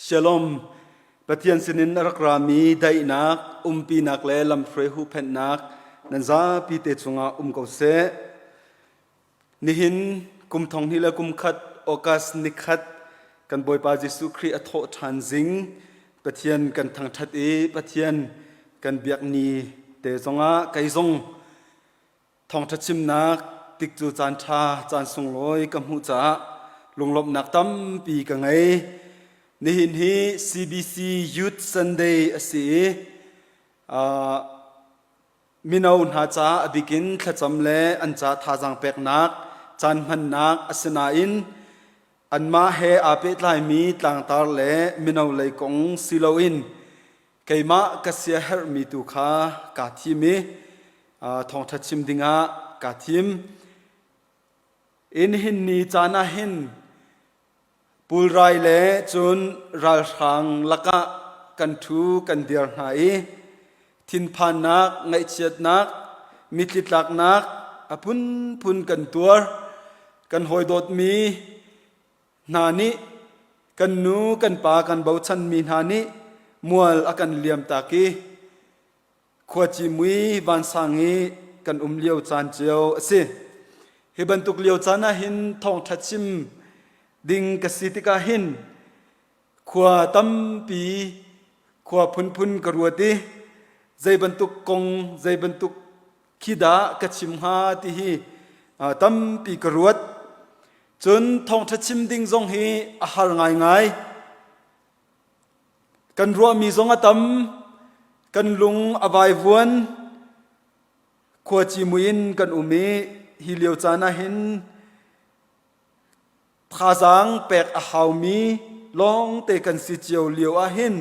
Shalom. Pathian sinin a rak rami daihnak, umpinak le lamhruai huhphenhnak nan zapi te cungah um ko seh. Nihin kum thong hnih le kum khat August nikhat kan Bawipa Jesuh Khrih a thawh ṭhan zing Pathian kan thangṭhat i Pathian kan biak ni te zongah kei zong thawngṭha chimnak tik cu caan ṭha caan sunglawi ka hmuh caah lunglawmhnak tampi ka ngei. Nihin hi CBC Youth Sunday a si i Mino hna caah a bikin thlacam le an ca thazaang peknak caan hmannak a si nain anmah he aa pehtlaimi tlangtar le mino lei kong si loin keimah ka siaherhmi tu kha kaa thim i thawngṭha chim dingah kaa thim. Nihin ni caan ah hin Pulrai le cun ralhrang lakah kan ṭhu kan dir hna i thinphannak, ngaihchiatnak, mitthli tlaknak a phunphun kan tuar. Kan hawi dawtmi hna nih kan nu kan pa kan bochanmi hna nih mual a kan liamtak i Khuaci mui vansang i kan um lio caan cio a si. Hi bantuk lio caan ah hin thawngṭha chim ding ka si tikah hin khua tampi khua phunphun ka ruat i zei bantuk kong zei bantuk khi dah ka chim hnga ti hi tampi ka ruat. Cun thawngṭha chim ding zong hi a har ngaingai. Kan ruahmi zong a tam, kan lung a vaivuan, khuaci mui in kan um i hi lio caan ah hin thazaang pek a haumi lawngte kan si cio lio ah hin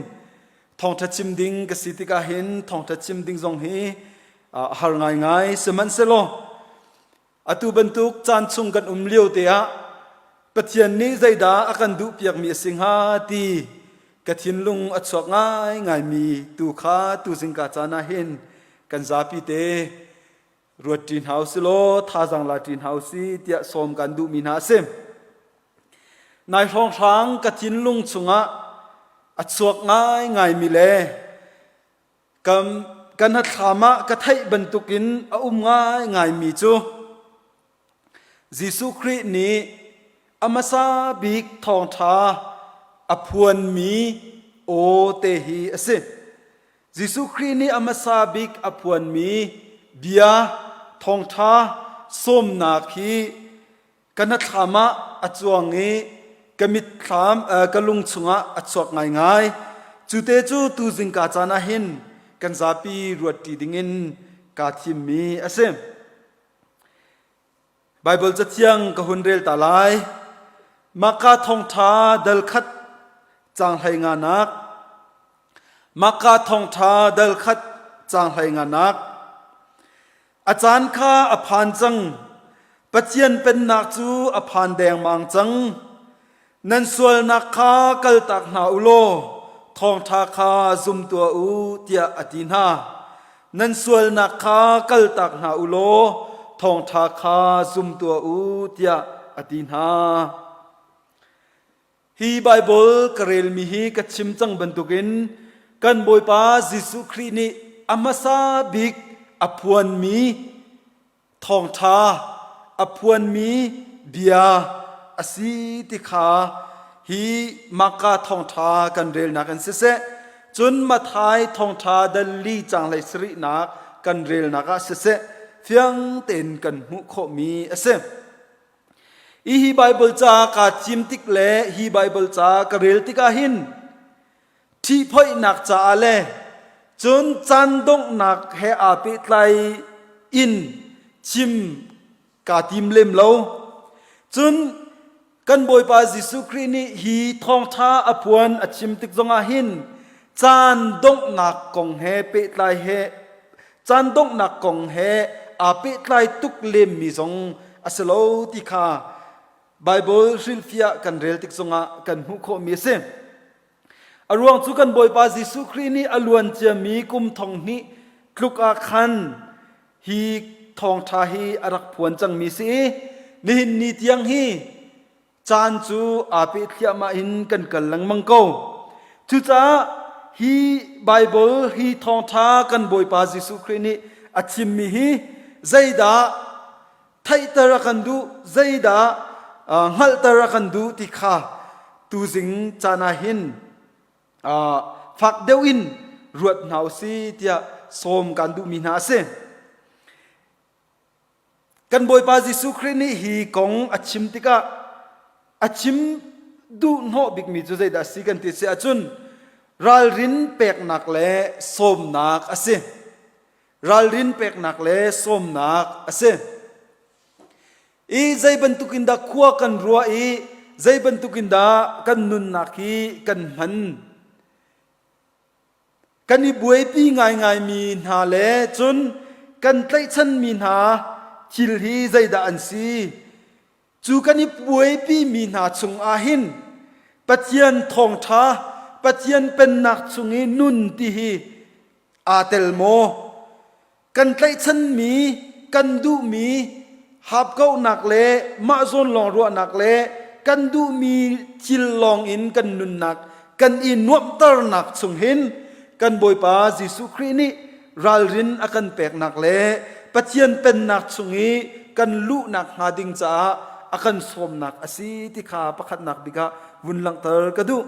thawngṭha chim ding ka si tikah hin thawngṭha chim ding zong hi a har ngaingai. Sihmanhsehlaw Atu bantuk caan chung kan um lio te ah Pathian nih zeidah a kan duhpiakmi a si hnga ti ka thinlung a chuak ngaingaimi tu kha tu zingka caan ah hin kan zapi te ruat ṭi hna u si law thazaang la ṭi hna u si tiah sawm kan duhmi hna a si. Nai hrawnghrang ka thinlung chungah a chuak ngaingaimi le Ka hnathlam ah ka theih bantukin a um ngaingaimi cu Jesuh Khrih nih a hmasa bik thawngṭha a phuanmi aw te hi a si. Jesuh Khrih nih a hmasa bik a phuanmi bia thawngṭha sawmnak hi Ka hnathlam ah a cuang i ka mitthlam ka lung chungah a chuak ngaingai. Cu te cu tu zingka caan ah hin kan zapi ruatṭi dingin kaa thimmi a si. Baibal cathiang ka hun rel ta lai. Mahka thawngṭha dal khat caang hlei nganak. Mahka thawngṭha dal khat caang hlei nganak. A caan kha a phan cang. Pathian pennak cu a phan dengmang cang. Nan sualnak kha kaltak hna u law thawngṭha kha zum tuah u tiah a ti hna. Nan sualnak kha kaltak hna u law thawngṭha kha zum tuah u tiah a ti hna. Hi Baibal ka relmi hi ka chim cang bantukin kan Bawipa Jesuh Khrih nih a hmasa bik a phuanmi thawngṭha, a phuanmi bia a si ti kha hi Marka thawngṭha kan relnak in siseh, cun Matthai thawngṭha dal li caang hlei sarihnak kan relnak ah siseh, fiang tein kan hmuh khawhmi a si. Hi Baibal ca kaa thim tik le hi Baibal ca ka rel tikah hin ṭhihphoihnak caah le cun caan donghnak he aa pehtlai in chim kaa tim lem lo. Cun kan Bawipa Jesuh Khrih nih hi thawngṭha a phuan a chim tik zongah hin caan donghnak kong he pehtlai he Caan donghnak kong he aa pehtlai tuk lemmi zong a si lo ti kha Baibal hrilhfiah kan rel tik zongah kan hmuh khawhmi a si. A ruang cu kan Bawipa Jesuh Khrih nih a luan ciami kum thong hnih tluk ah khan hi thawngṭha hi a rak phuan cangmi si i nihin ni tiang hi Caan cu aa peh thliahmah in kan kal lengmang ko. Cucaah hi Baibal hi thawngṭha kan Bawipa Jesuh Khrih nih a chimmi hi zeidah theihter a kan duh, zeidah hngalhter a kan duh ti kha tuzing caan ah hin fak deuh in ruat hna u si tiah sawm kan duhmi hna a si. Kan Bawipa Jesuh Khrih nih hi kong a chim tikah a chim duh hnawh bikmi cu zeidah a si kan ti si ahcun ralrin peknak le sawmnak a si. Ralrin peknak le sawmnak a si. I zei bantuk in dah khua kan ruah i zei bantuk in dah kan nunnak hi kan hman. Kan i buaipi ngaingaimi hna le cun kan tlaihchanmi hna thil hi zeidah an si? Cu kan i buaipimi hna chungah hin Pathian thawngṭha, Pathian pennak chung i nun ti hi aa tel maw? Kan tlaihchanmi, kan duhmi hapkauhnak le mah zawn lawng ruahnak le kan duhmi thil lawng in kan nunnak kan i nuamhternak chung hin kan Bawipa Jesuh Khrih nih ralrin a kan peknak le Pathian pennak chung i kan luhnak hnga ding caah a kan sawmnak a si ti kha pakhatnak bik ah vun langhter ka duh.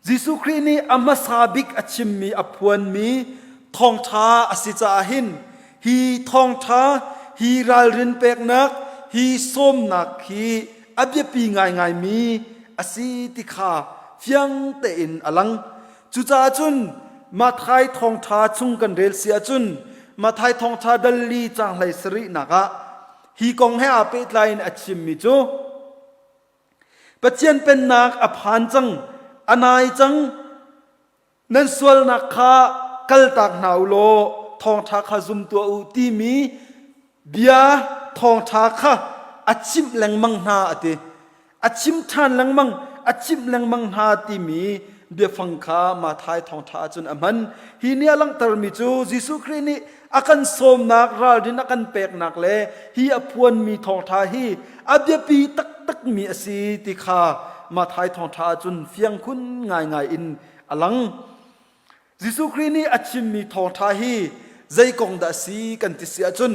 Jesuh Khrih nih a hmasa bik a chimmi a phuanmi thawngṭha a si caah hin hi thawngṭha hi ralrin peknak hi sawmnak hi a biapi ngaingaimi a si ti kha fiang tein a lang. Cucaah cun Matthai thawngṭha chung kan rel si ahcun Matthai thawngṭha dal li caang hlei sarihnak ah hi kong he aa pehtlai in a chimmi cu Pathian pennak a phan cang, a nai cang. Nan sualnak kha kaltak hna u law thawngṭha kha zum tuah u timi bia thawngṭha kha a chimh lengmang hna a ti. A chim ṭhan lengmang, a chimh lengmang hna timi biafang kha Matthai thawngṭha ahcun a hman. Hi nih a langhtermi cu Jesuh Khrih nih a kan sawmnak ralrin a kan peknak le hi a phuanmi thawngṭha hi a biapi taktakmi a si ti kha Matthai thawngṭha ahcun fiang khun ngaingai in a lang. Jesuh Khrih nih a chimmi thawngṭha hi zei kong dah a si kan ti si ahcun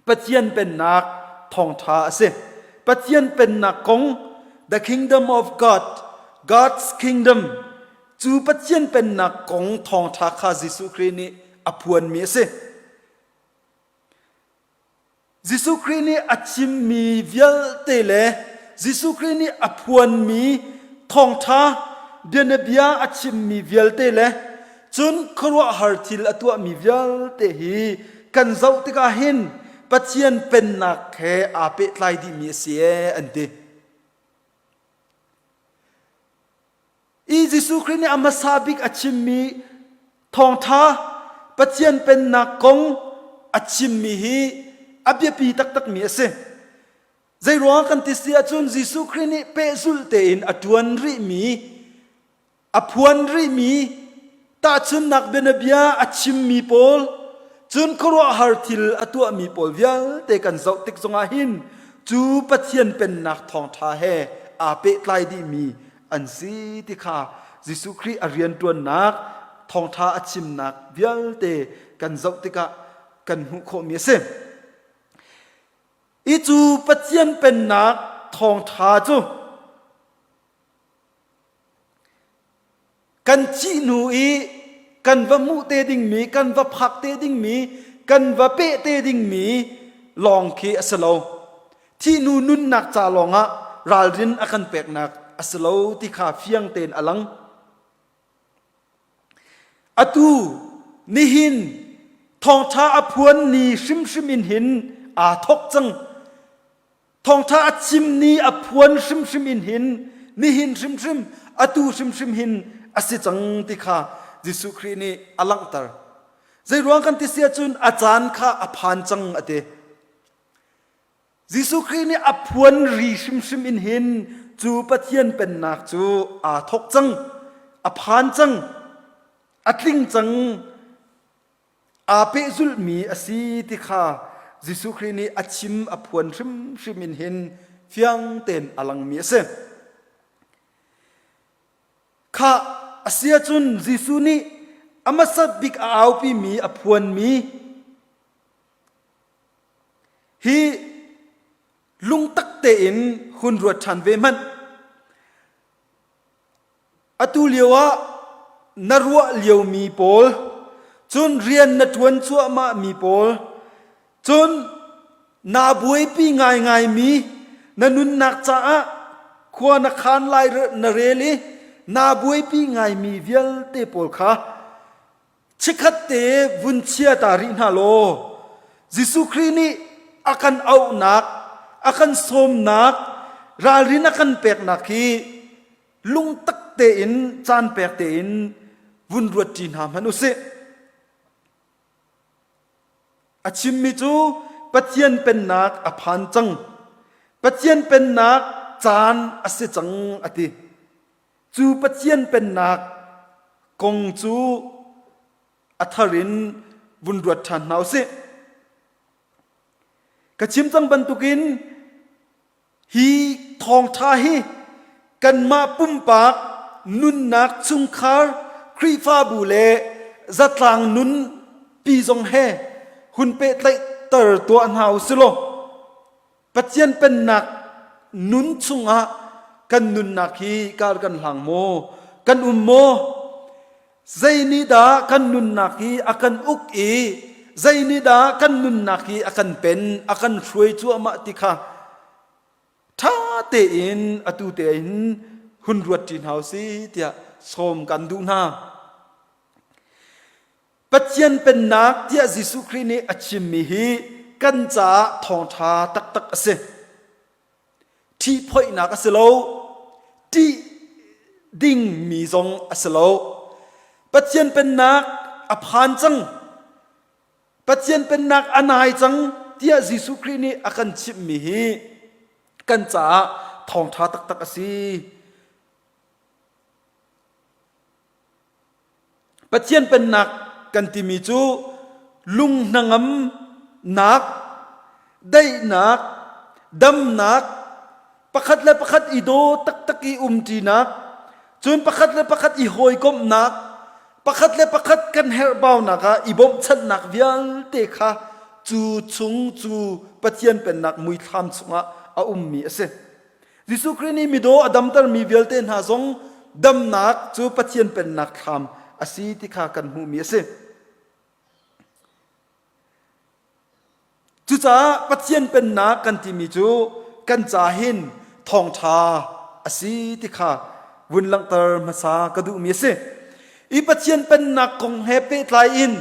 Pathian pennak thawngṭha a si. Pathian pennak kong the kingdom of God, God's kingdom cu Pathian pennak kong thawngṭha kha Jesuh Khrih nih a phuanmi a si. Jesuh Khrih nih a chimmi vialte le Jesuh Khrih nih a phuanmi thawngṭha bianabia a chimmi vialte le cun khuaruahhar thil a tuahmi vialte hi kan zoh tikah hin Pathian pennak he aa pehtlai dihmi a si ee an ti. I Jesuh Khrih nih a hmasa bik a chimmi thawngṭha Pathian pennak kong a chimmi hi a biapi taktakmi a si. Zeiruang kan ti si ahcun Jesuh Khrih nih pehzulh tein a ṭuan rihmi a phuan rihmi tahchunhnak bianabia a chimmi pawl cun khuaruahhar thil a tuahmi pawl vialte kan zoh tik zongah hin cu Pathian pennak thawngṭha he aa pehtlai dihmi an si ti kha Jesuh Khrih a rianṭuannak thawngṭha a chimnak vialte kan zoh tikah kan hmuh khawhmi a si. I cu Pathian pennak thawngṭha cu Kan thih hnu i kan va hmuh te dingmi, kan va phak te dingmi, kan va peh te dingmi lawng khi a si lo. Thih hnu nunnak ca lawngah ralrin a kan peknak a si lo ti kha fiang tein a lang. Atu nihin thawngṭha a phuan ni hrimhrim in hin aa thawk cang. Thawngṭha a chim ni a phuan hrimhrim in hin nihin hrimhrim atu hrimhrim hin a si cang ti kha Jesuh Khrih nih a langhter. Zeiruang kan ti si ahcun a caan kha a phan cang a ti. Jesuh Khrih nih a phuan ri hrimhrim in hin cu Pathian pennak cu aa thawk cang, a phan cang, a tling cang aa pehzulhmi a si ti kha Jesuh Khrih nih a chim a phuan hrimhrim in hin fiang tein a langmi a si. Khah a si ahcun Jesuh nih a hmasat bik a aupimi a phuanmi hi lungtak tein hun ruat ṭhan ve hmanh. Atu lio ah na ruah liomi pawl, cun rian na ṭuan cuahmahmi pawl, cun naa buaipi ngaingaimi na nunnak caah khua na khan lai na rel i naa buaipi ngaimi vialte pawl kha chikkhat te vun chia ta rih hna law Jesuh Khrih nih a kan auhnak, a kan sawmnak, ralrin a kan peknak hi lungtak tein caan pek tein vun ruat ṭi hna hmanh u sih. A chimmi cu Pathian pennak a phan cang. Pathian pennak caan a si cang a ti. Cu Pathian pennak kong cu a thar in vun ruat ṭhan hna u sih. Ka chim cang bantukin Hi thawngṭha hi kanmah pumpak nunnak chungkhar Khrihfabu le zatlang nun pi zong he hun pehtlaihter tuah hna u silaw Pathian pennak nun chungah kan nunnak hi kar kan hlang maw kan um maw zei nih dah kan nunnak hi a kan uk i zei nih dah kan nunnak hi a kan pen a kan hruai cuahmah ti kha ṭha tein atu tein hun ruat ṭi hna u sih tiah sawm kan duh hna. Pathian pennak tiah Jesuh Khrih nih a chimmi hi kan caah thawngṭha taktak a si. Ṭhihphoihnak a si lo, ṭih dingmi zong a si lo. Pathian pennak a phan cang. Pathian pennak a nai cang tiah Jesuh Khrih nih a kan chimhmi hi kan caah thawngṭha taktak a si. Pathian pennak kan timi cu lung hnangamnak, daihnak, damnak, pakhat le pakhat i daw taktak i umṭinak, cun pakhat le pakhat i hawikomhnak, pakhat le pakhat kan herhbaunak ah i bawmhchanhnak vialte kha cu chung cu Pathian pennak muithlam chungah a ummi a si. Jesuh Khrih nih midaw a damtermi vialte hna zong damnak cu Pathian pennak thlam a si ti kha kan hmuhmi a si. Cucaah Pathian pennak kan timi cu kan ca hin thawngṭha a si ti kha vun langhter hmasa ka duhmi a si. I Pathian pennak kong he pehtlai in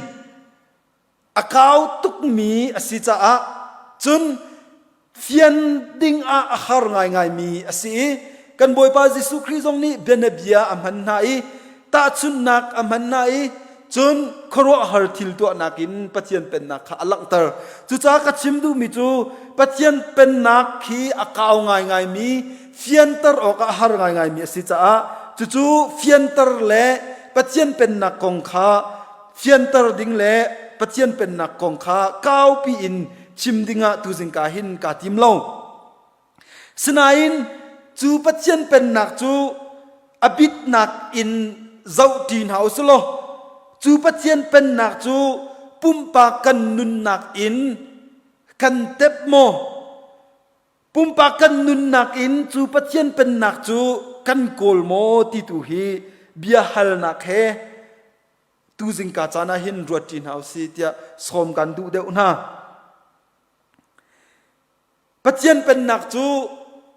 a kau tukmi a si caah cun fian ding ah a har ngaingaimi a si i kan Bawipa Jesuh Khrih zong nih bianabia a hman hna i tahchunhnak a hman hna i cun khuaruahhar thil tuahnak in Pathian pennak kha a langhter. Cucaah ka chim duhmi cu Pathian pennak hi a kau ngaingaimi fianter awkah a har ngaingaimi a si caah cucu fianter le Pathian pennak kong kha fianter ding le Pathian pennak kong kha kaupi in chim dingah tuzing ka hin kaa tim lo. Sinain cu Pathian pennak cu a bitnak in zohṭi hna u silaw cu Pathian pennak cu pumpak kan nunnak in kan tep maw? Pumpak kan nunnak in cu Pathian pennak cu kan kawl maw ti tu hi bia halnak he tuzing ka caan ah hin ruat ṭi hna usih tiah sawm kan duh deuh hna. Pathian pennak cu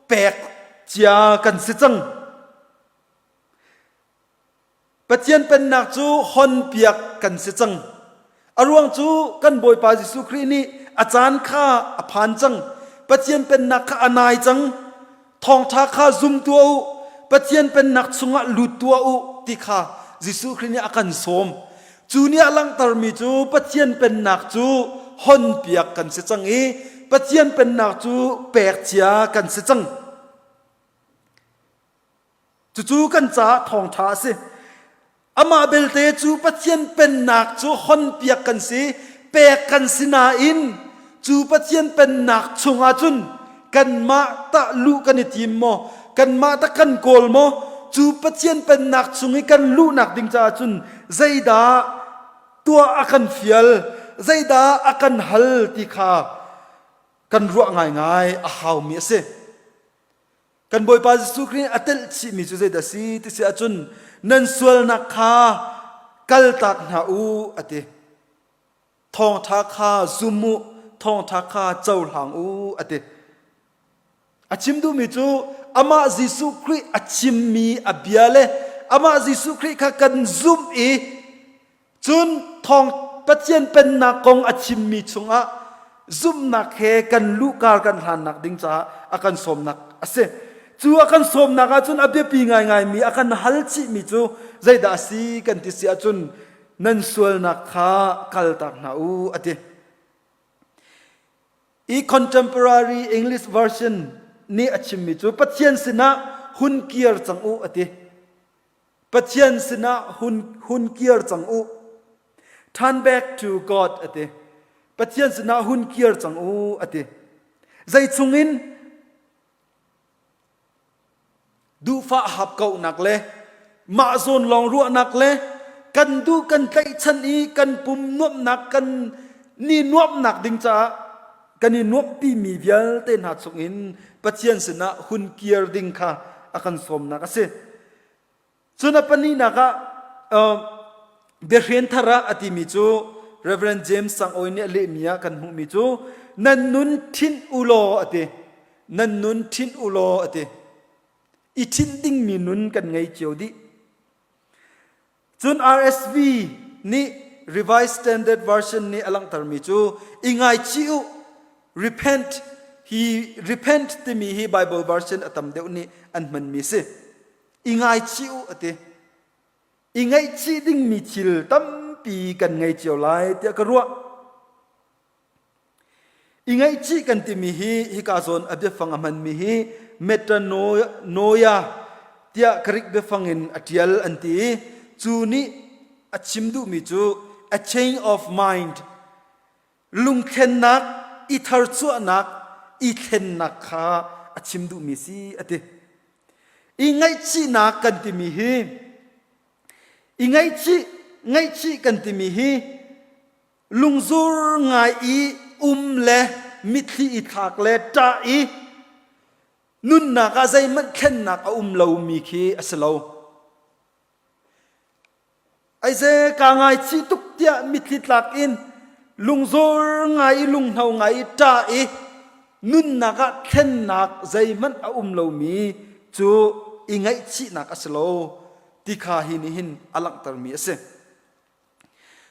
pek cia kan si cang. Pathian pennak cu honpiak kan si cang. A ruang cu kan Bawipa Jesuh Khrih nih a caan kha a phan cang. Pathian pennak kha a nai cang. Thawngṭha kha zum tuah u, Pathian pennak chungah lut tuah u ti kha Jesuh Khrih nih a kan sawm. Cu nih a langhtermi cu Pathian pennak cu honpiak kan si cang i Pathian pennak cu pek cia kan si cang. Cucu kan caah thawngṭha a si. Amah belte cu Pathian pennak cu honpiak kan si, pek kan si nain cu Pathian pennak chungah cun kanmah tah luh kan i tim maw? Kanmah tah kan kawl maw? Cu Pathian pennak chung i kan luhnak ding caah cun zeidah tuah a kan fial, zeidah a kan hal ti kha kan ruah ngaingai a haumi a si. Kan Bawipa Jesuh Khrih a telh chihmi cu zeidah si ti si ahcun nan sualnak kha kaltak hna u a ti. Thawngṭha kha zum u, thawngṭha kha cohlang u a ti. A chim duhmi cu amah Jesuh Khrih a chimmi a bia le amah Jesuh Khrih kha kan zumh i Cun thawng Pathian pennak kong a chimmi chungah zumhnak he kan luhkar kan hlannak ding caah a kan sawmnak a si. Cu a kan sawmnak ahcun a biapi ngaingaimi a kan hal chihmi cu zeidah a si kan ti si ahcun nan sualnak kha kaltak hna u a ti. I Contemporary English Version nih a chimmi cu Pathian sinah hun kir cang u a ti. Pathian sinah hun, hun kir cang u. Turn back to God a ti. Pathian sinah hun kir cang u a ti. Zei chungin duhfah hapkauhnak le mah zawn lawng ruahnak le kan duh kan tlaihchan i kan pum nuamhnak kan ni nuamhnak ding caah kan i nuamhpimi vialte hna chungin Pathian sinah hun kir ding kha a kan sawmnak a si. Cun a pahnihnak ah biahren thar ah a timi cu Reverend James Sangawi nih a lehmi ah kan hmuhmi cu nan nun ṭhinh u law a ti. Nan nun ṭhinh u law a ti. I ṭhinh dingmi nun kan ngei cio dih. Cun RSV nih Revised Standard Version nih a langhtermi cu i ngaichih u repent hi repent timi hi Bible version a tam deuh nih an hmanmi si. I ngaichih u a ti. I ngaihchih dingmi thil tampi kan ngei cio lai tiah ka ruah. I ngaihchih kan timi hi hika zawn a biafang a hmanmi hi metanoia tiah Greek biafang in a ṭial an ti i cu nih a chim duhmi cu a change of mind lungthlennak i tharchuahnak i thlennak kha a chim duhmi si a ti. I ngaihchihnak kan timi hi i ngaihchih ngaihchih kan timi hi lungzur ngai i um le mitthli i thlak le ṭah i nunnak ah zeihmanh thlennak a um lomi khi a si lo. Aize ka ngaichih tuk tiah mitthli tlak in lungzur ngai i lunghno ngai i ṭah i nunnak ah thlennak zeihmanh a um lomi cu i ngaihchihnak a si lo ti kha hi nih hin a langhtermi a si.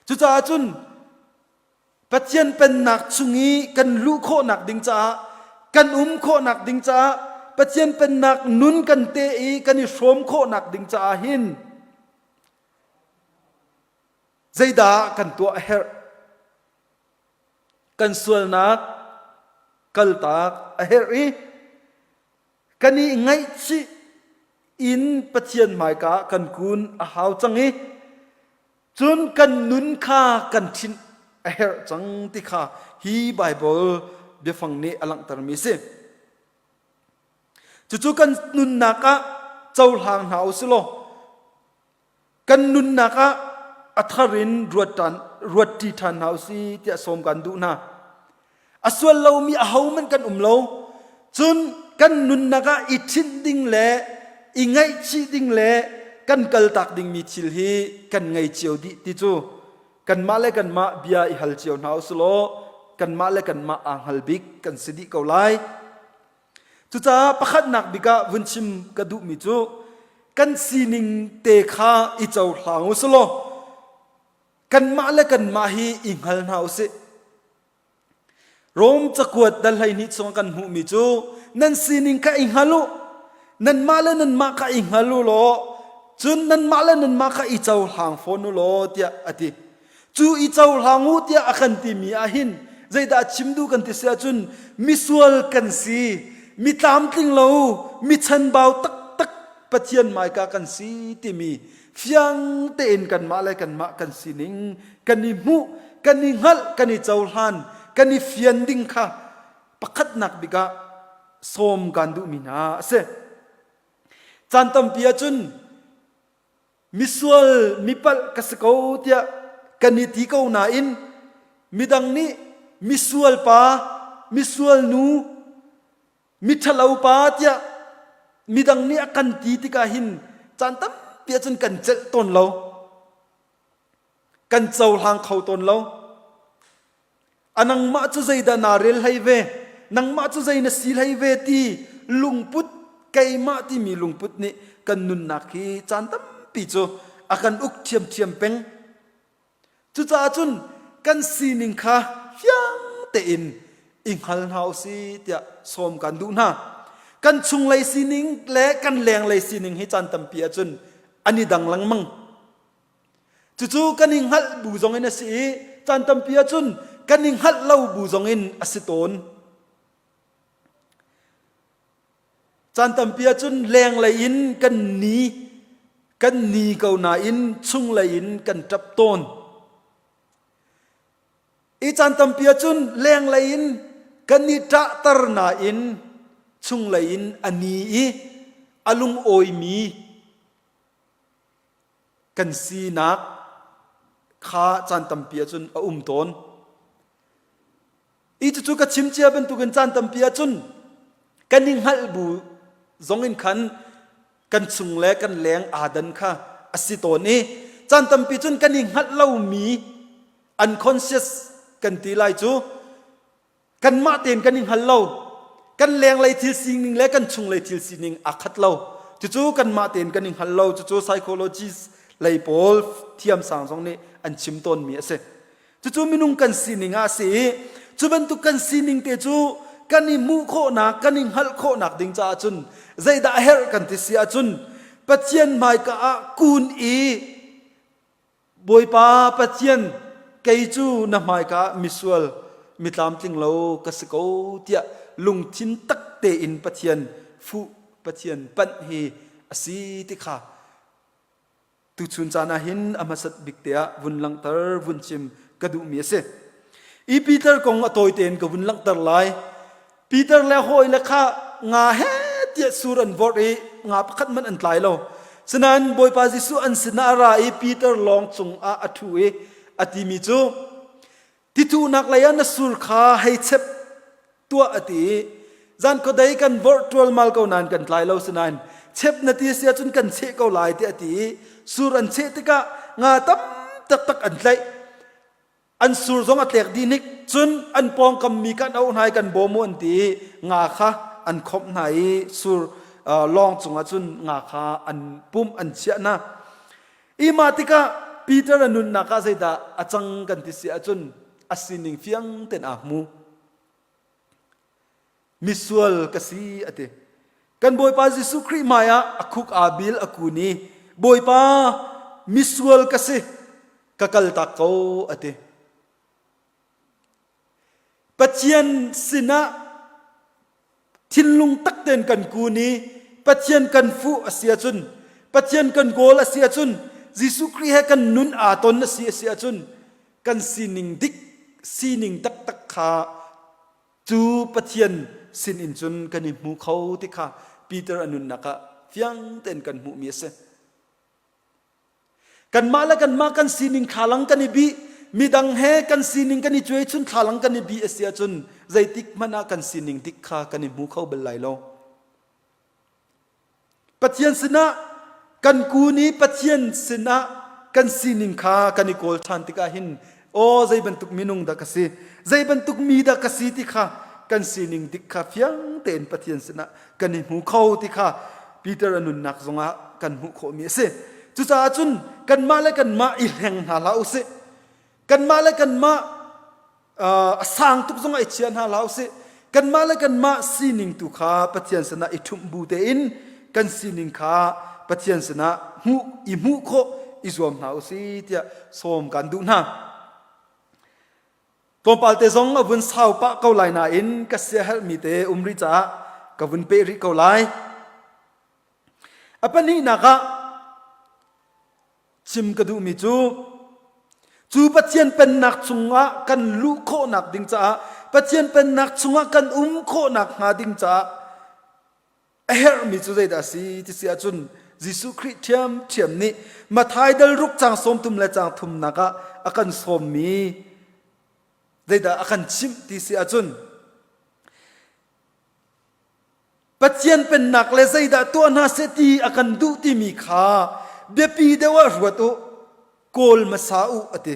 Cucaah cun Pathian pennak chung i kan luh khawhnak ding caah kan um khawhnak ding caah Pathian pennak nun kan te i kan i hrawm khawhnak ding caah hin zeidah kan tuah a herh? Kan sualnak kaltak a herh i kan i ngaihchih in Pathian hmaika kan kun a hau cang i cun kan nun kha kan ṭhinh a herh cang ti kha hi Baibal biafang nih a langhtermi a si. Cucu kan nunnak ah cohlang hna u sih law kan nunnak ah a thar in ruat ṭhan ruatṭi ṭhan hna u sih tiah sawm kan duh hna. A sual lomi ahohmanh kan um lo. Cun kan nunnak ah i ṭhinh ding le i ngaihchih ding le kan kaltak dingmi thil hi kan ngei cio dih ti cu kanmah le kanmah bia i hal cio hna u sih law kanmah le kanmah aa hngal bik kan si dih ko lai. Cucaah pakhatnak bik ah vun chim ka duhmi cu kan sining te kha i cohlang u sih law kanmah le kanmah hi i hngal hna u sih. Rom cakuat dal 12 chung kan hmuhmi cu nan sining kha i hngal u nanmah le nanmah kha i hngal u law cun nanmah le nanmah kha i cohlang fawn u law tiah a ti. Cu i cohlang u tiah a kan timi ah hin zeidah chim duh kan ti si ahcun misual kan si, mi tlamtling lo, mi chanbau taktak Pathian hmaika kan si timi fiang tein kanmah le kanmah kan sining kan i hmuh, kan i hngalh, kan i cohlan, kan i fian ding kha pakhatnak bik ah sawm kan duhmi hna a si. Caan tampi ahcun misual mipalh ka si ko tiah kan i ti ko nain midang nih misual pa, misual nu, miṭhalo pa tiah midang nih a kan ti tikah hin caan tampi ahcun kan celh tawn lo. Kan cohlang kho tawn lo. A nangmah cu zeidah naa rel hlei ve? Nangmah cu zei na si hlei ve ti lungput keimah timi lungput nih kan nunnak hi caan tampi cu a kan uk ṭhiamṭhiam peng. Cucaah cun kan sining kha fiang tein i hngal hna u si tiah sawm kan duh hna. Kan chunglei sining le kan lenglei sining hi caan tampi ahcun an i dang lengmang. Cucu kan i hngalh bu zong in a si i caan tampi ahcun kan i hngalh lo bu zong in a si tawn. Caan tampi ahcun lenglei in kan ni kan ni ko nain chunglei in kan ṭap tawn. I caan tampi ahcun lenglei in kan i ṭahter nain chunglei in a ni i a lungawimi kan sinak kha caan tampi ahcun a um tawn. I cucu ka chim cia bantukin caan tampi ahcun kan i hngalh bu zong in khan kan chung le kan leng aa dan kha a si tawn i caan tampi cun kan i hngalh lomi unconscious kan ti lai cu kanmah tein kan i hngal lo. Kan lenglei thil sining le kan chunglei thil sining aa khat lo. Cucu kanmah tein kan i hngal lo. Cucu psychologist lei pawl thiamsang zong nih an chim tawnmi a si. Cucu minung kan sining ah a si i cu bantuk kan sining te cu kan i hmuh khawhnak, kan i hngalh khawhnak ding caah cun zeidah a herh kan ti si ahcun Pathian hmaika ah kun i Bawipa Pathian, kei cu na hmaika ah misual, mi tlamtling lo ka si ko tiah lungthin tak tein Pathian fuh, Pathian panh hi a si ti kha tuchun caan ah hin a hmasat bik te ah vun langhter, vun chim ka duhmi a si. I Peter kong a tawi tein ka vun langhter lai. Peter le hawile kha nga he tiah sur an vorh i nga pakhat hmanh an tlai lo. Sinain Bawipa Jesuh an sinah a ra i Peter lawng cungah a ṭhu i a timi cu tithuhnak lei ah na sur kha hei chep tuah a ti i zan khuadei kan vorh ṭualmal ko nain kan tlai lo sinain chep na ti si ahcun kan cheh ko lai tiah a ti i sur an cheh tikah nga tam taktak an tlaih. An sur zong a tlek dih hnik. Cun an pawngkam mi kan auh hna i kan bawm u an ti i nga kha an khomh hna i sur lawng cungah cun nga kha an pumh an chiah hna. I mah tikah Peter a nunnak ah zeidah a cang kan ti si ahcun a sining fiang tein aa hmu. Misual ka si a ti. Kan Bawipa Jesuh Khrih hmai ah a khuk aa bil a kun i Bawipa misual ka si ka kaltak ko a ti. Pathian sinah thinlung tak tein kan kun i Pathian kan fuh a si ahcun Pathian kan kawl a si ahcun Jesuh Khrih he kan nun aa ton a si a si ahcun kan sining dik sining taktak kha Cu Pathian sinin cun kan i hmu kho ti kha Peter a nunnak ah fiang tein kan hmuhmi a si. Kanmah le kanmah kan sining thlalang kan i bih, midang he kan sining kan i cuai chun thlalang kan i bih a si ahcun zeitik hmanh ah kan sining dik kha kan i hmu kho bal lai lo. Pathian sinah kan kun i Pathian sinah kan sining kha kan i kawl ṭhan tikah hin aw zei bantuk minung dah ka si zei bantuk mi dah ka si ti kha kan sining dik kha fiang tein Pathian sinah kan i hmu kho ti kha Peter a nunnak zongah kan hmuh khawhmi a si. Cucaah cun kanmah le kanmah i hleng hna hlah u sih. Kanmah le kanmah a sang tuk zongah i chia hna hlah usih. Kanmah le kanmah sining tu kha Pathian sinah i ṭhumh bu tein kan sining kha Pathian sinah hmuh i hmuh khawh i zuam hna usih tiah sawm kan duh hna. Tlawmpal te zong a vun sau pah ko lai nain ka siaherhmi te um rih caah ka vun peh rih ko lai. A pahnihnak ah Chim ka duhmi cu cu Pathian pennak chungah kan luh khawhnak ding caah Pathian pennak chungah kan um khawhnak hnga ding caah A herhmi cu zeidah a si ti si ahcun Jesuh Khrih ṭhiamṭhiam nih Matthai dal ruk caang sawmthum le caang thumnak ah a kan sawmmi zeidah a kan chimh ti si ahcun Pathian pennak le zeidah tuah hna seh ti a kan duh timi kha biapi deuh ah ruat u, kawl hmasa u a ti.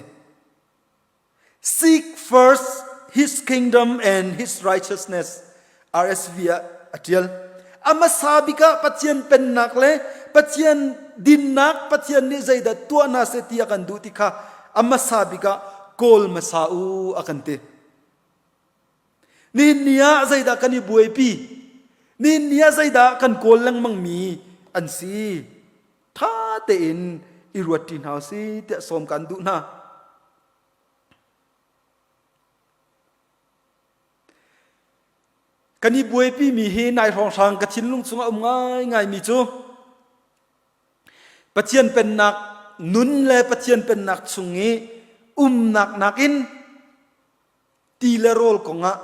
Seek first his kingdom and his righteousness RSV ah a ṭial. A hmasa bik ah Pathian pennak le Pathian dinnak Pathian nih zeidah tuah hna seh ti a kan duh ti kha a hmasa bik ah kawl hmasa u a kan ti. Nihin ni ah zeidah kan i buaipi? Nihin ni ah zeidah kan kawl lengmangmi an si? Ṭha tein i ruat ṭi hna usih tiah sawm kan duh hna. Kan i buaipimi hi nai hrawnghrang ka thinlung chungah um ngaingaimi cu Pathian pennak nun le Pathian pennak chung i umnak nakin ti le rawl kongah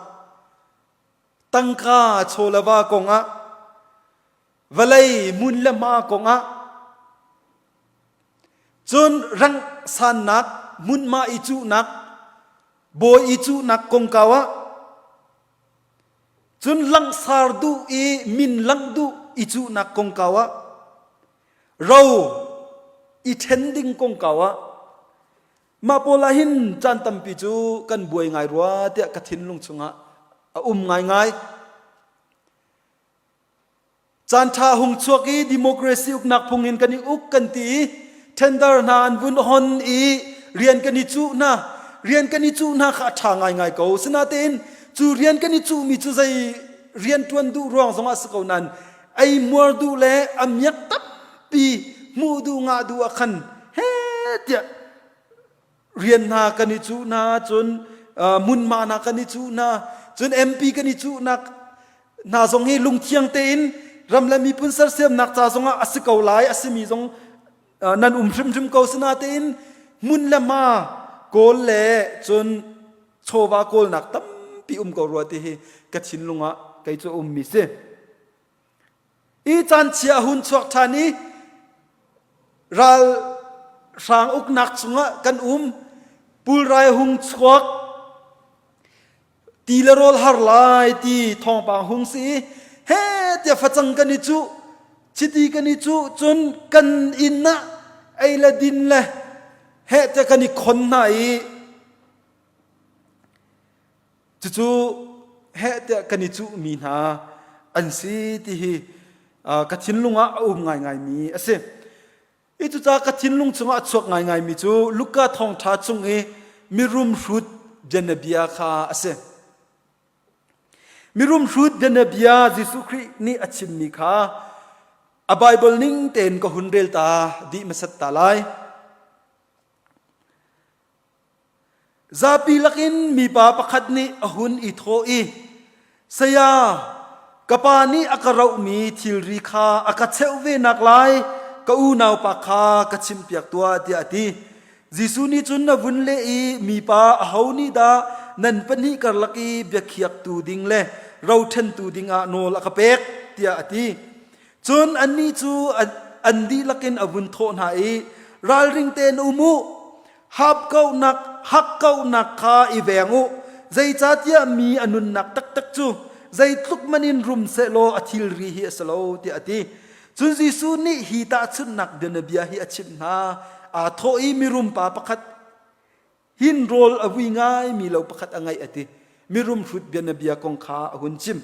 tangka chaw le va kongah vawlei hmun le hma kongah cun rang sannak hmunhma i cuhnak bawi i cuhnak kongkau ah cun langsar duh i min langh duh i cuhnak kongkau ah ro i ṭhen ding kongkau ah mah pawl ah hin caan tampi cu kan buai ngai rua tiah ka thinlung chungah a um ngaingai. Caanṭha hung chuak i democracy uknak phung in kan i uk kan ti i tender hna an vun hon i rian kan i cuh hna. Rian kan i cuh hna kha a ṭha ngaingai ko. Sinatein cu rian kan i cuhmi cu zei rian ṭuan duh ruang zongah si ko nain ei muar duh le a miak tampi hmuh duh ngah duh ah khan he tiah rian hna kan i cuh hna cun hmunhma hna kan i cuh hna cun MP kan i cuhnak hna zong hi lungthiang tein ram le miphun sersiamnak ca zongah a si ko lai a simi zong nan um hrimhrim ko sinatein hmun le hma kawl le cun chawva kawlnak tampi um ko rua ti hi ka thinlung ah kei cu ummi si. I caan chia a hun chuak ṭhan i ral hrang uknak chungah kan um pulrai hung chuak ti le rawl har lai ti thawngpang hung si i he tiah facang kan i cuh chiti kan i cuh cun kan inn ah ei le din le heh tiah kan i khon hna i Cucu heh tiah kan i cuhmi hna an si ti hi ka thinlung ah a um ngaingaimi a si. I cucaah ka thinlung chungah a chuak ngaingaimi cu Luka thawngṭha chung i mirum hrut bianabia kha a si. Mirum hrut bianabia Jesuh Khrih nih a chimmi kha a Baibal ning tein ka hun rel ta dih hmasat ta lai. Zapi lakin mipa pakhat nih a hun i thawh i, Saya, ka pa nih a ka rohmi thilri kha a ka cheuh ve naklai ka unaupa kha ka chimhpiak tuah, tiah a ti. Jesuh nih cun a vun leh i, Mipa aho nih dah nan pahnih karlak i biakhiaktu ding le roṭhentu dingah nawl a ka pek, tiah a ti. Cun annih cu an dihlak in a vun thawh hna i, Ralring tein um u, hapkauhnak hakkauhnak kha i veng u, zeicahtiah mi a nunnak taktak cu zeitluk man in rum sehlaw a thilri hi a si lo, tiah a ti. Cun Jesuh nih hi tahchunhnak bianabia hi a chimh hna. Aa thawh i mirum pa pakhat hin rawl a vui ngaimi lo pakhat a ngeih a ti. Mirum hrut bianabia kong kha a hun chim.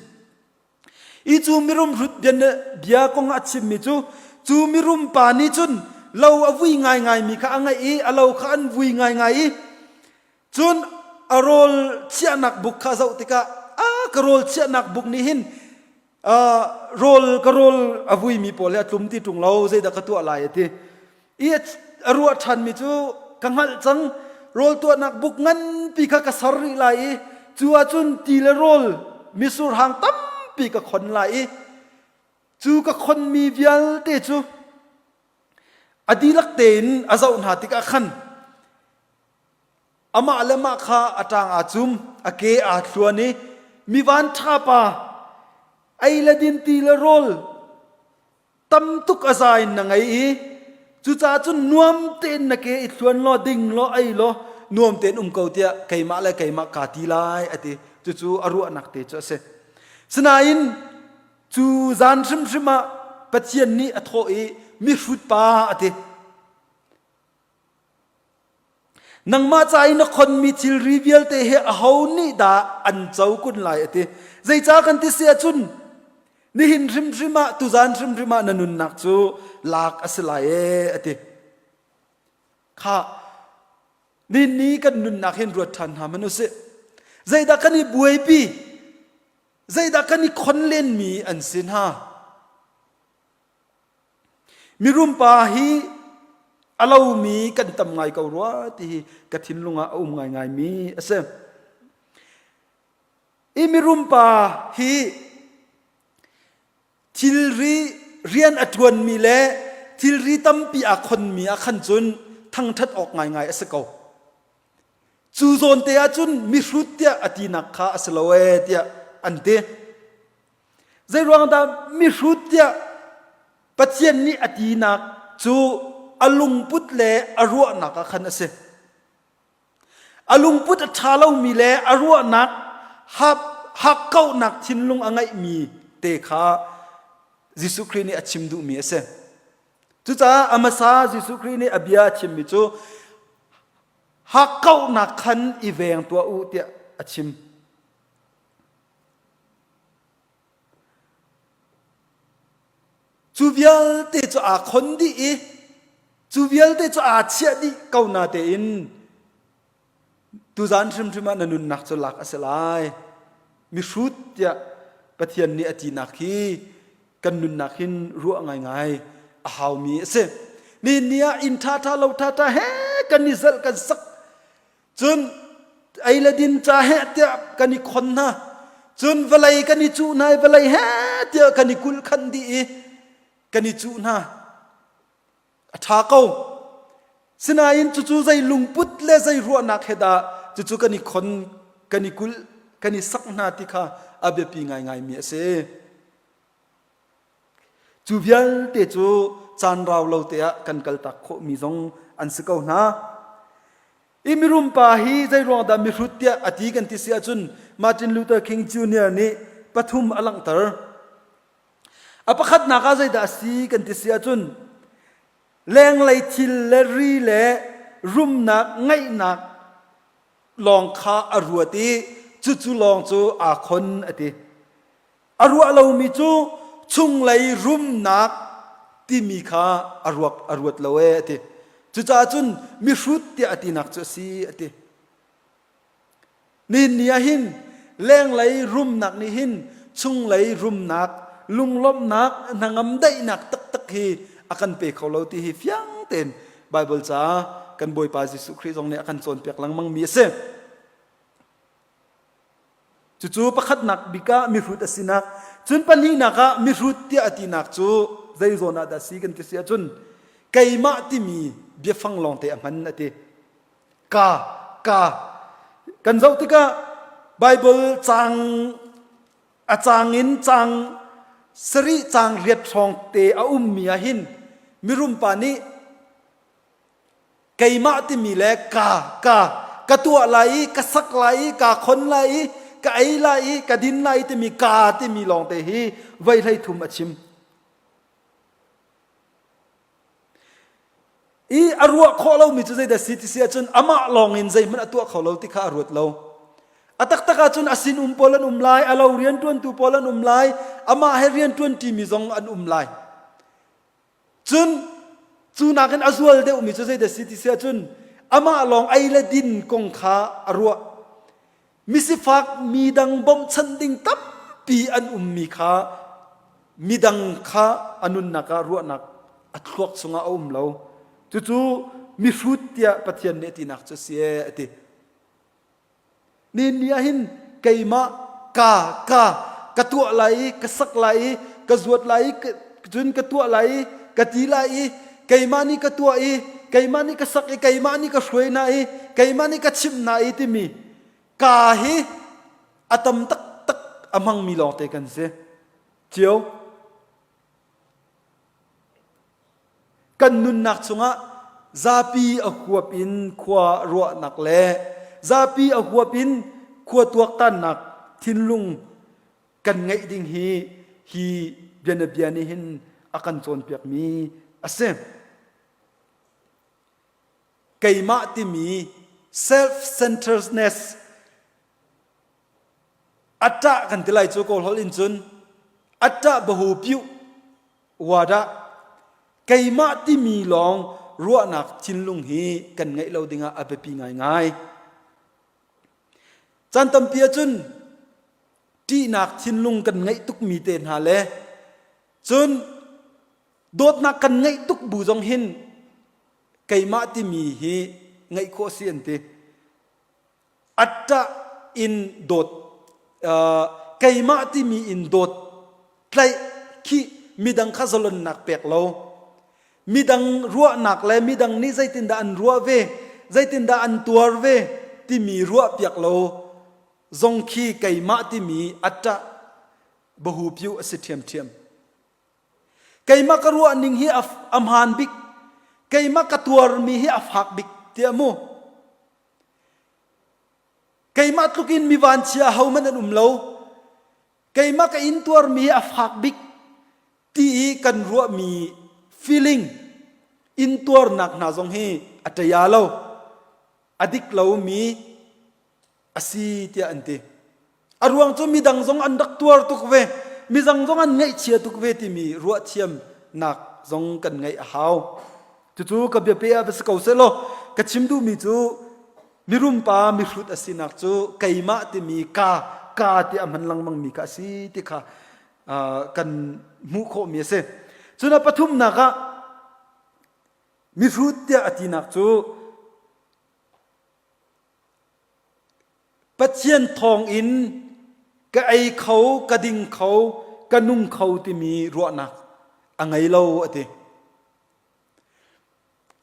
I cu mirum hrut bia kong a chimmi cu cu mirum pa nih cun lo a vui ngaingaimi kha a ngeih i a lo kha an vui ngaingai i cun a rawl chiahnak buk kha zoh tikah a ka rawl chiahnak buk nih hin rawl ka rawl a vuimi pawl hi a tlum ti ṭung lo zeidah ka tuah lai a ti I a ruah ṭhanmi cu ka hngalh cang rawl tuahnak buk nganpi kha ka ser rih lai i cu ahcun ti le rawl mitsur hang tampi ka khon lai i cu ka khonmi vialte cu a dihlak tein a zoh hna tikah khan amah le mah kha a ṭang aa cum a ke aa thluan i mi van ṭha pa ei le din ti le rawl. Tam tuk a za in na ngei i cucaah cun nuam tein na ke i thluan law ding law ei law nuam tein um ko tiah keimah le keimah kaa ti lai a ti. Cucu a ruahnak te cu a si. Sinain cu zan hrimhrim ah Pathian nih a thawh i mihrut pa a ti. Nangmah ca i na khonmi thilri vialte hi aho nih dah an co kun lai a ti. Zeicah kan ti si ahcun nihin hrimhrim ah tuzan hrimhrim ah na nunnak cu lak a si lai ee a ti. Kha nihin ni kan nunnak hin ruat ṭhan hna hmanh usih. Zeidah kan i buaipi? Zeidah kan i khon lenmi an si hna? Mirum pa hi a lomi kan tam ngai ko rua ti hi ka thinlung ah a um ngaingaimi a si. I mirum pa hi thilri rian a ṭuanmi le thilri tampi aa khonmi ah khan cun thangṭhat awk ngaingai a si ko. Cu zawn te ah cun mihrut tiah a tinak kha a si lo ee tiah an ti. Zeiruang dah mihrut tiah Pathian nih a tinak cu a lungput le a ruahnak ah khan a si. A lungput a ṭha lomi le a ruahnak hakkauhnak thinlung a ngeihmi te kha Jesuh Khrih nih a chim duhmi a si. Cucaah a hmasa Jesuh Khrih nih a bia a chimmi cu hakkauhnak khan i veng tuah u tiah a chim. Cu vialte cu aa khon dih i cu vialte cu aa chiah dih ko na tein tuzan hrimhrim ah na nunnak cu lak a si lai. Mihrut tiah Pathian nih a tinak hi kan nunnak hin ruah ngaingai a haumi a si. Nihin ni ah inn ṭhaṭha lo ṭhaṭha he kan i zalh kan sak Cun ei le din ca heh tiah kan i khon hna. Cun vawlei kan i cuh hna i vawlei heh tiah kan i kulh khanh dih i kan i cuh hna. A ṭha ko. Sinain cucu zei lungput le zei ruahnak he dah cucu kan i khon, kan i kulh, kan i sak hna ti kha a biapi ngaingaimi a si. Cu vialte cu caan rau lo te ah kan kaltak khawhmi zong an si ko hna. I mirum pa hi zeiruang dah mihrut tiah a ti kan ti si ahcun Martin Luther King Jr. nih pathum a langhter. A pakhatnak ah zeidah a si kan ti si ahcun lenglei thil le ri le rumnak ngeihnak lawng kha a ruat i cucu lawng cu aa khon a ti. A ruah lomi cu chunglei rumnak timi kha a ruak a ruat lo ee a ti. Cucaah cun mihrut tiah a tinak cu a si a ti. Nihin ni ah hin lenglei rumnak nih hin chunglei rumnak, lunglawmhnak, hnangam daihnak taktak hi a kan pe kho lo ti hi fiang tein Baibal ca kan Bawipa Jesuh Khrih zong nih a kan cawnpiak lengmang mi a si. Cucu pakhatnak bik ah mihrut a sinak, cun pahnihnak ah mihrut tiah a tinak cu zei zawn ah dah si kan ti si ahcun keimah timi biafang lawngte a hman a ti. Ka, ka. Kan zoh tikah Bible caang a caang in caang sarih caang riat hrawng te a ummi ah hin mirum pa nih Keimah timi le ka ka ka tuah lai i ka sak lai i ka khon lai i ka ei lai i ka din lai timi ka timi lawngte hi voi 13 a chim. I a ruah khawh lomi cu zeidah si ti si ahcun amah lawng in zeihmanh a tuah kho lo ti kha a ruat lo. A taktak ahcun a sinum pawl an um lai, a lo rianṭuantu pawl an um lai, amah he rianṭuanṭimi zong an um lai. Cun cu nakin a zual deuhmi cu zeidah si ti si ahcun amah lawng ei le din kong kha a ruah. Misifak midang bawmhchanh ding tampi an ummi kha midang kha a nunnak ah ruahnak a thluak chungah a um lo. Cucu mihrut tiah Pathian nih a tinak cu a si ee a ti. Nihin ni ah hin keimah ka ka ka tuah lai i ka sak lai i ka zuat lai i cun ka tuah lai i ka ti lai i keimah nih ka tuah i keimah nih ka sak i keimah nih ka hruai hna i keimah nih ka chimh hna i timi ka hi a tam taktak a hmangmi lawngte kan si. Cio. Kan nunnak chungah zapi a huap in khua ruahnak le zapi a huap in khua tuaktannak thinlung kan ngeih ding hi hi bianabia nih hin a kan cawnpiakmi a si. Keimah timi self-centeredness atta kan ti lai cu kawl holh in cun atta bahu piuh wadah keimah timi lawng ruahnak thinlung hi kan ngeih lo dingah a biapi ngaingai. Caan tampi ahcun ṭihnak thinlung kan ngeih tukmi te hna le cun dawtnak kan ngeih tuk bu zong hin keimah timi hi ngeih khawh si an ti. Atta in dawt keimah timi in dawt tlaih khi midang kha zalonnak pek lo midang ruahnak le midang nih zeitindah an ruah ve zeitindah an tuar ve timi ruah piak lo zong khi keimah timi atta bahu piu a si ṭhiamṭhiam. Keimah ka ruah ning hi a hmaan bik keimah ka tuarmi hi a fak bik tiah mu keimah tluk in mi vanchia ahohmanh an um lo keimah ka intuarmi hi a fak bik ti i kan ruahmi feeling intuarnak hna zong hi a ṭaya lo a dik lomi a si tiah an ti a ruang cu midang zong an rak tuar tuk ve midang zong an ngaihchia tuk ve timi ruahthiamnak zong kan ngeih a hau cucu ka biape ah va si ko seh law ka chim duhmi cu mirum pa mihrut a sinak cu keimah timi ka ka ti a hman lengmang mi kha a si ti kha kan hmuh khawhmi a si cun a pathumnak ah mihrut tiah a tinak cu Pathian thawngin ka ei kho, ka ding kho, ka nung kho timi ruahnak a ngei lo a ti.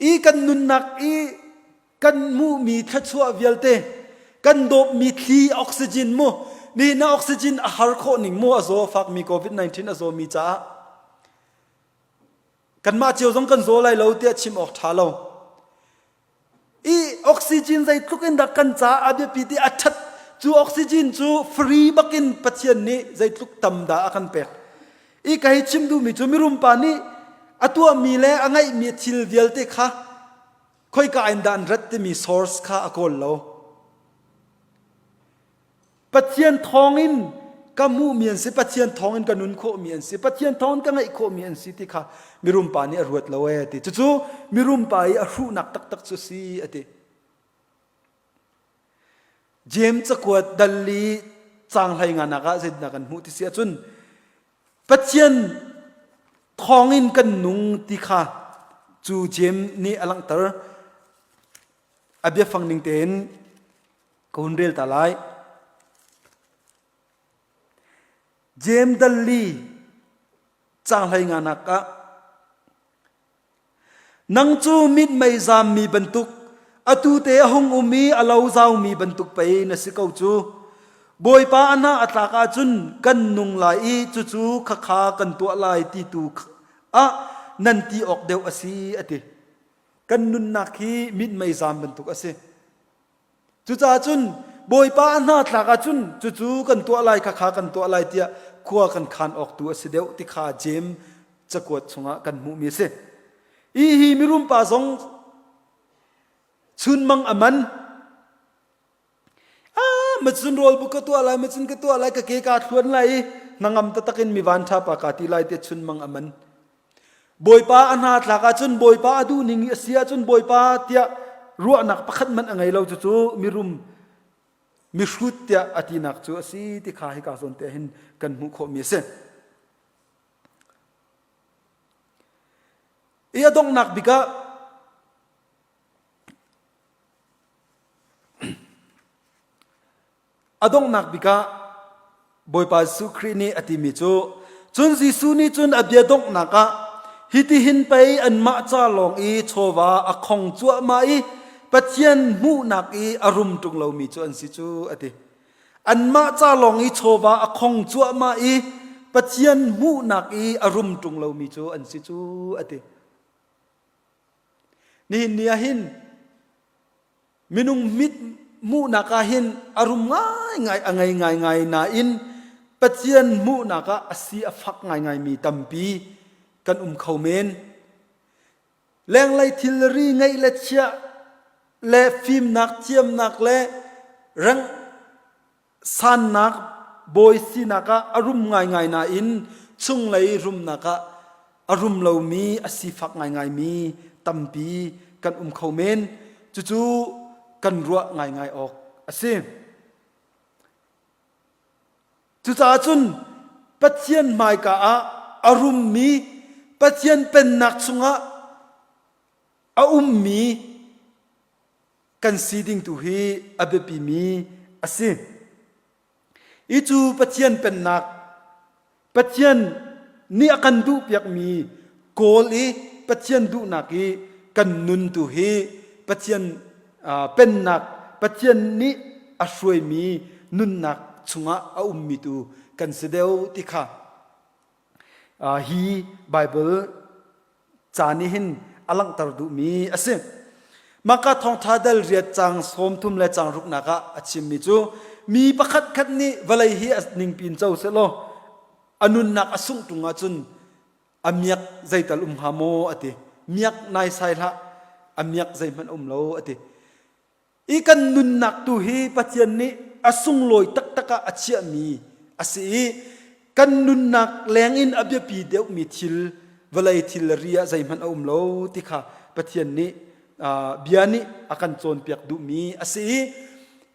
I kan nunnak i kan hmuhmi thluachuah vialte, kan dawpmi thli oxygen mu, ni na oxygen a har khawh ning mu a zaw a fakmi COVID-19 a zawmi caah kanmah cio zong kan zaw lai lo tiah chim awk ṭha lo. I oxygen zeitluk in dah kan caah a biapi ti a ṭhat cu oxygen cu free bakin Pathian nih zeitluk tam dah a kan pek. I ka hei chim duhmi cu mirum pa nih a tuahmi le a ngeihmi thil vialte kha khoika in dah an rat timi source kha a kawl lo. Pathian thawngin ka hmuhmi an si, Pathian thawngin ka nun khawhmi an si, Pathian thawngin ka ngeih khawhmi an si ti kha mirum pa nih a ruat lo ee ti. Cucu mirum pa i a hruhnak taktak cu si a ti. James cakuat dal li caang hlei nganak ah zeitindah kan hmuh ti si ahcun Pathian thawngin kan nung ti kha cu James nih a langhter. A biafang ning tein Ka hun rel ta lai. Jeim Dalli caang hlei nganak ah Nang cu mithmai zammi bantuk atu te a hung um i a lo zaumi bantuk pei na si ko cu. Bawipa a hna a tlak ahcun kan nung lai i cucu khakha kan tuah lai ti tu ah nan ti awk deuh a si a ti. Kan nunnak hi mithmai zam bantuk a si. Cucaah cun Bawipa a hna thlak ahcun cucu kan tuah lai khakha kan tuah lai tiah khua kan khan awk tu a si deuh ti kha Jeim cakuat chungah kan hmuhmi a si. Hi hi mirum pa zong chunmang a man. Ah, macun rawl bu ka tuah lai, macun ka tuah lai, ka ke kaa thluan lai i hnangam taktak in mi van ṭha pa kaa ti lai tiah chunmang a man. Bawipa a hna tlak ahcun Bawipa a duh ning a si ahcun Bawipa tiah ruahnak pakhat hmanh a ngei lo cucu mirum mihrut tiah a tinak cu a si ti kha hika zawn te hin kan hmuh khawhmi a si. I a donghnak bik ah A donghnak bik ah Bawipa Jesuh Khrih nih a timi cu cun Jesuh nih cun a bia donghnak ah hitihin pei anmah ca lawng i chawva a khong cuahmah i Pathian hmuhnak i a rum ṭung lomi cu an si cu a ti. Anmah ca lawng i chawva a khong cuahmah i Pathian hmuhnak i a rum ṭung lomi cu an si cu a ti. Nihin ni ah hin minung mit hmuhnak ah hin a rum ngaingai a ngei ngaingai nain Pathian hmuhnak ah a si a fak ngaingaimi tampi kan um kho men. Lenglei thilri ngeih le chiah le fimnak thiamnak le reng sannak bawi sinak ah a rum ngaingai nain chunglei rumnak ah a rum lomi a sifak ngaingaimi tampi kan um kho men. Cucu kan ruah ngaingai awk a si. Cucaah cun Pathian hmaika ah a rummi Pathian pennak chungah a ummi kan si ding tu hi a biapimi a si. I cu Pathian pennak, Pathian nih a kan duhpiakmi kawl i Pathian duhnak i kan nun tu hi Pathian pennak, Pathian nih a hruaimi nunnak chungah a ummi tu kan si deuh ti kha hi Baibal ca nih hin a langhter duhmi a si. Maka thawngṭha dal riat cang 30 le cang ruknak ah a chimmi cu mi pakhat khat nih vawlei hi a ningpi in co sehlaw a nunnak a sungh ṭung ahcun a miak zeital um hnga maw a ti. Miak naisai hlah, a miak zeihmanh um lo a ti. I kan nunnak tu hi Pathian nih a sunglawi taktak ah a chiahmi a si i kan nunnak lengin a biapi deuhmi thil vawlei thil le ri ah zeihmanh a um lo ti kha Pathian nih bia nih a kan cawnpiak duhmi a si i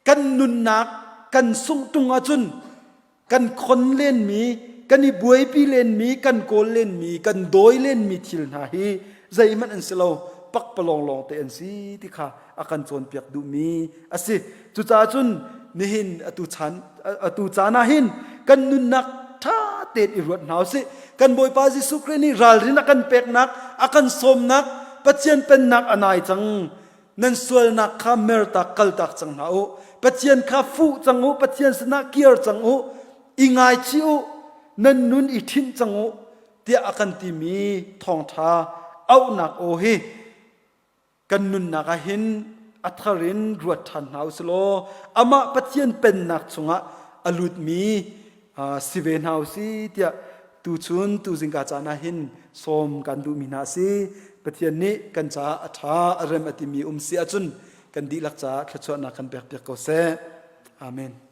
kan nunnak kan sungh ṭung ahcun kan khon lenmi, kan i buaipi lenmi, kan kawl lenmi, kan dawi lenmi thil hna hi zeihmanh an si lo, pakpalawng lawng te an si ti kha a kan cawnpiak duhmi a si. Cucaah cun nihin atu chan atu caan ah hin kan nunnak ṭha tein i ruat hna usih. Kan Bawipa Jesuh Khrih nih ralrin a kan peknak, a kan sawmnak, Pathian pennak a nai cang. Nan sualnak kha mertak kaltak cang hna u. Pathian kha fuh cang u, Pathian sinah kir cang u, i ngaichih u, nan nun i ṭhinh cang u, tiah a kan timi thawngṭha auhnak aw hi kan nunnak ah hin a thar in ruat ṭhan hna u silaw amah Pathian pennak chungah a lutmi si ve hna u si tiah tuchun tuzingka caan ah hin sawm kan duhmi hna a si. Pathian nih kan caah a ṭha a rem a timi um si ahcun kan dihlak caah thluachuahnak kan pekpiak ko seh. Amen.